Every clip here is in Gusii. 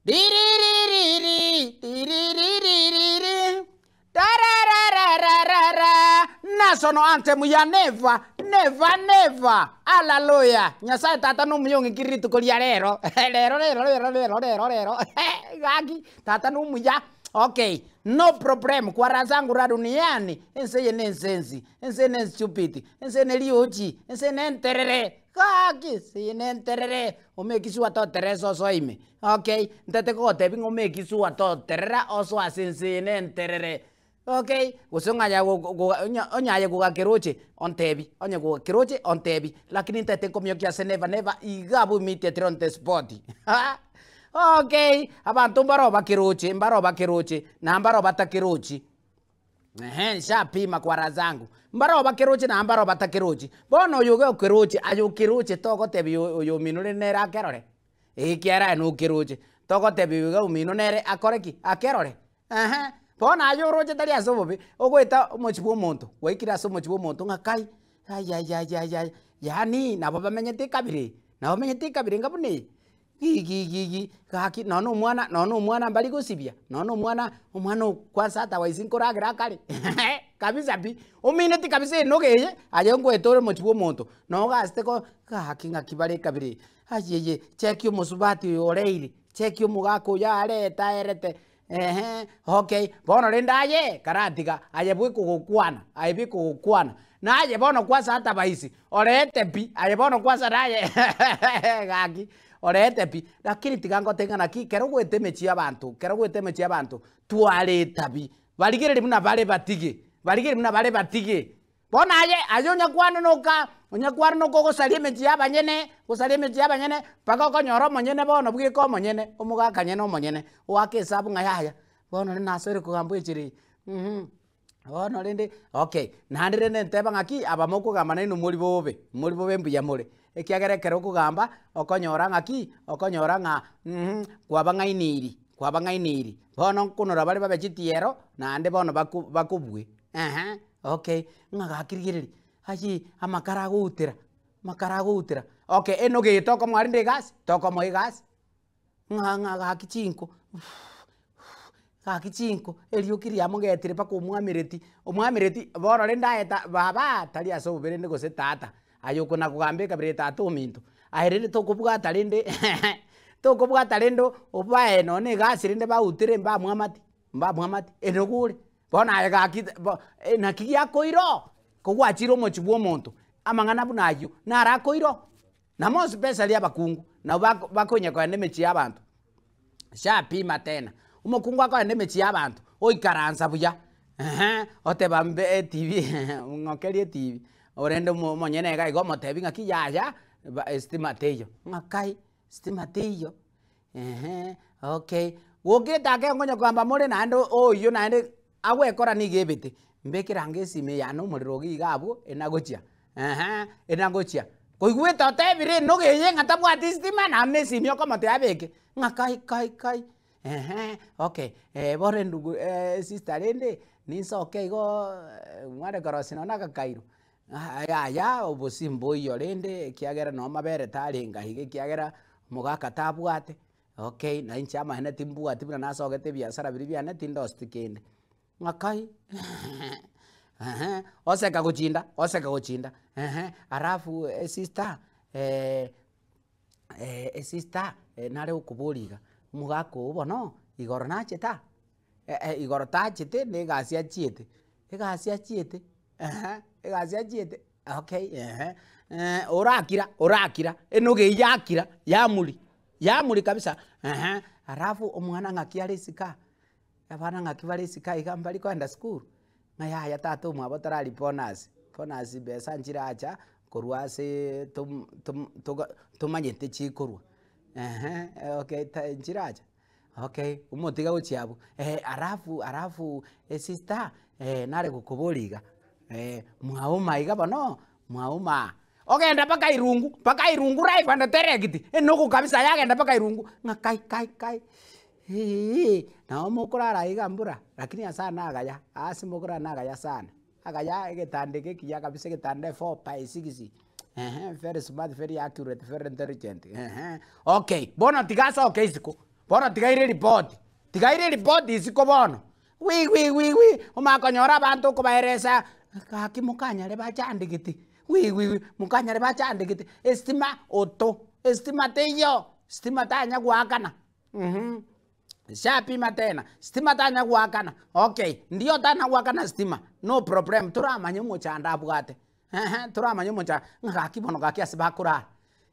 Ririririri, ririririri, tarararararara, National anthem ya never, never, never. Hallelujah. Nyasaye tata nomuya ong'ikire rituko ria rero. Rero, rero, rero, rero, rero, rero. Gaki, tata nomuya. Okay, no problem. Kwa raha zangu ra duniani, ense eye ne ense ensi, ense eye ne stupid, ense eye ne riochi, ense eye ne enterere. Gaki, ense eye ne enterere. Omake sure toteresa osoe ime. Okay, ntete kogotebia ng'a omake sure toterera osoe ase ense eye ne enterere. Okay, gose ng'aya go go onya onye aye gogakeroche ontebi, onye gogakeroche ontebi, lakini ntete nkomiokia ase never never iga abwo immediately on the spot okay, abanto mbaro bakeroche mbaro bakeroche na mbaro batakerochi. Ehe, nshapima kwa raha zangu, mbaro bakeroche na mbaro batakerochi. Bono oyo iga okeroche, aye okeroche togotebia oyo omino rende nere akerore, ekiagera aye nokeroche, togotebia oyo iga omino nere akore ki? Akerore. Ehe, bono aye oroche tari ase obobe, ogoeta omochie bwa omonto, gwaikire ase omochie bwa omonto ng'a kai, ayayayayaya, yaani nabo bamenyete ekabira eye, nabo bamenyete ekabira enga buna eye, gigigigi, gaki nonye na omwana nonye na omwana mbari gosibia, nonye na omwana, omwana o kwanza otherwise nkoragera akare kabisa pi, omineti kabisa enoga eye, aye ngoeta ore omochie bwa omonto, nogasete ko gaki ng'aki bare ekabira eye, ayeye, cheki omosubati oyo oreire, cheki omogaka oyo arete aerete. Eeh okay, bono rende aye karatiga, aye bweka ogokwana, aye bweka ogokwana, naye bono kwasa advice, orete pi, aye bono kwasa naye gaki, orete pi. Lakini tiga ngotebi ng'a naki, ekero ogoeta emechie ya abanto, ekero ogoeta emechie ya abanto, twara etabi, barigereria buna bare batige, barigereria buna bare batige. Bono aye, aye onyakwane noka, onyakwane noka ogosaria emechie y'abanyene, gosaria emechie y'abanyene, mpaka okonyora omonyene bono bweka omonyene, omogaka nyene omonyene, oake esabu ng'a yaya, bono rende nasoire kogamba echera eye mh, bono rende okay, naende rende nteba ng'aki, aba mokogamba nainwe mori bobe, mori bobe mbuya more, ekiagera ekero okogamba, okonyora ng'aki, okonyora ng'a mh, kwabang'ainiiri, kwabang'ainiiri, bono nkonora bare babe chitiero, naende bono bako bakobue eeh. Okay, ng'a gaki rigereria, ayii amakara agoutera, amakara agoutera, okay enogo eye tokomoa rende egasi, tokomoa egasi, ng'a ng'a gaki chinko gaki chinko, erioki riamogetire mpaka omwamereti, omwamereti bono rende aye ta baba tari ase obobe rende gose tata, aye okona kogamba ekabira eye tata ominto, aye rende tokobwata rende tokobwata rende obae nonye na egasi rende bautere mbamwamati mbamwamati, enogo ore. Bono aye gaki bo naki giakoira oo, kogwachire omochie bwa omonto, amang'ana buna ayio, naro akoira oo. Na more especially abakungu, nabo bako bakonya kogenda emechie ya abanto, nshapima tena, omokungu akogenda emechie ya abanto, oikaransa buya, eeh, oteba mbe etv ng'okerie etv, orende omo omonyene iga igo omotebi ng'aki yaya, ba estima teiyo, ng'a kai, stima teiyo. Eeh okay, gokirete ake nkonya kogamba more naende oyio naende agwekora nigo ebete, mbekere ango esimi eye yane omorero iga iga abwo enagochia eeh enagochia. Koigwete otebire enoga eye ng'a tabwati estima naende na esimi okomotebia abeke, ng'a kai kai kai eeh okay, bono endugu esister rende, ninsoke igoooo mware korosia nonye na agakairo, Yaya, obosie mboiyo rende ekiagera noo mabere tarenge aiga ekiagera omogaka tabwate, okay, na inche amaene timbwati buna nasogete ebiasara biria biane tindoseti kende. Ng'a kai eeh, oseka gochinda oseka gochinda eeh, alafu esister esister nare gokoboria iga, omogaka oo bono igoro nachete aa? Igoro tachete na egasi achiete, egasi achiete. Eeh, egasi achiete, okay eeh, orakira orakira, enoga eywo yakira yamuri, yamuri kabisa eeh, alafu omwana ng'aki are isiko aa, abana ng'aki bare isiko aiga mbari kogenda sukuru, ng'a yaya tata omwabo tarari bonus, bonus besa nchiracha korwa aseee tom tom toga tomanyete chikorwa, eeh, okay ta nchiracha. Okay, omotiga gochia abwo, alafu alafu esister, nare gokoboria iga, mwauma iga bono, mwauma, ogenda mpaka irungu, mpaka irungu live and direct, enogo kabisa yagenda mpaka irungu, ng'a kai kai kai eeh, nabo mokorara iga mbura, lakini ase aya nagaya, ase mokorara nagaya sana. Agaya egetanda eke ekiya kabisa egetanda efour by six, eeh, very smart, very accurate, very intelligent, eeh, okay, bono tiga asoke isiko. Bono tiga aire eripoti, tiga aire eripoti isiko bono, wi wi wi wi, omanye konyora abanto okobaeresa, gaki mokanyare bachandegete, wi wi wi, mokanyare bachandegete, estima oto, estima teiyo, stima tanya goakana mh. Nshapima tena, stima tanya goakana, okay, ndio tana goakana stima, no problem, toramanye omochando abwate, eeh toramanye omochando, ng'a gaki bono gaki ase bakorara,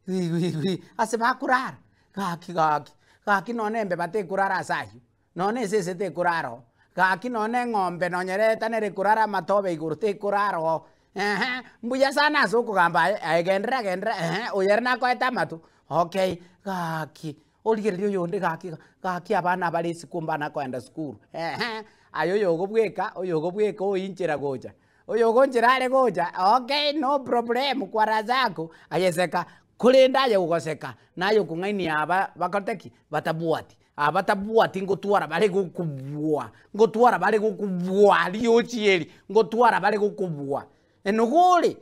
wi ase bakorara, gaki gaki, gaki nonye embeba tekorara ase aywo, nonye esese tekorara oo, gaki nonye eng'ombe nonye reta nere ekorara amatobe igoro tekorara oo, eeh, mbuya sana ase okogamba aye, aye genderera genderera eeh, oyo ere nakoete amato, okay, gaki. Origererie oyonde gaki gaki abana abare isiko mbana koenda sukuru eeh, aye oyogobweka oyogobweka oinchera gocha, oyogonchera are gocha okay no problem kwa raha zako, aye seka, korende aye ogoseka naye okong'ainia aba bakorete ki? Batabwati, aba batabwati ngotwara bare gokobua, ngotwara bare gokobua riochi eri, ngotwara bare gokobua. Enogo ore,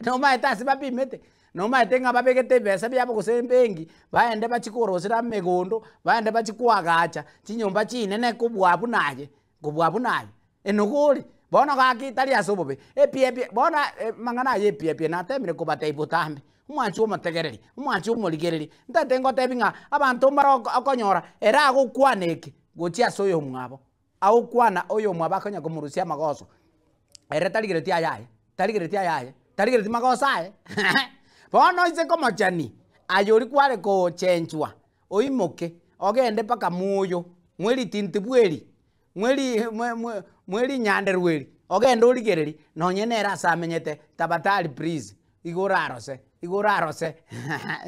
nomaete ase bapimete, nomaete ng'a babegete ebesa biabo gose ebenki, baende bachie korosera emegondo, baende bachie koagacha chinyomba chinene kobua buna aye, kobua buna aye. Enogo ore, bono gaki tari ase obobe, epiepie bono amang'ana aya epiepie natemire kobatebia botambe, omwanchi omotegereri, omwanchi omorigereri, ntagete ngotebi ng'a abanto mbare oko okonyora ere agokwana eke gochia ase oyomwabo. Agokwana oyomwabo akonya komorusia amagoso, ere tarigereti ayaye, tarigereti ayaye, tarigereti magoso aye bono oise komochani, aye oria kware kochenchwa, oimoke, ogende mpaka moyo, mwe ritintibu eri, mwe ri mwe mwe mwe rinyanderwa eri, ogende origererie, nonye nere ase amenyete, tafadhali please, igo orarose, igo orarose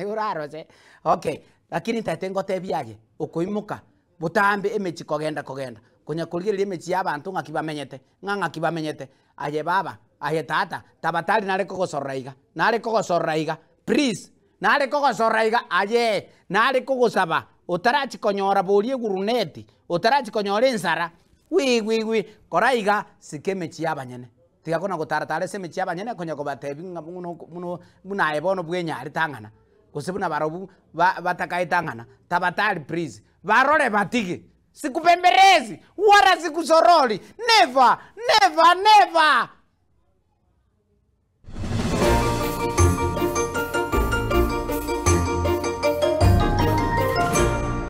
igo orarose okay, lakini ntagete ngotebie aye, okoimoka. Botambe emechie kogenda kogenda, konya korigereria emechie y'abanto ng'aki bamenyete, ng'a ng'aki bamenyete. Aye baba, aye tata, taba tari nare kogosorora iga, nare kogosorora iga, please, nare kogosorora iga ayee, nare kogosaba, otarachia konyora boria eguruneti, otarachia konyora ensara, wi wi wi, kora iga, sika emechie y'abanyene. Tiga kona gotara tara ase emechie y'abanyene konya kobatebia ng'a buna oko buna buna aye bono bwenyarete ang'ana, gose buna barobwo ba batakaete ang'ana, tabatari please, barore batige, sikubembelezi wala sikusorori, never, never, never!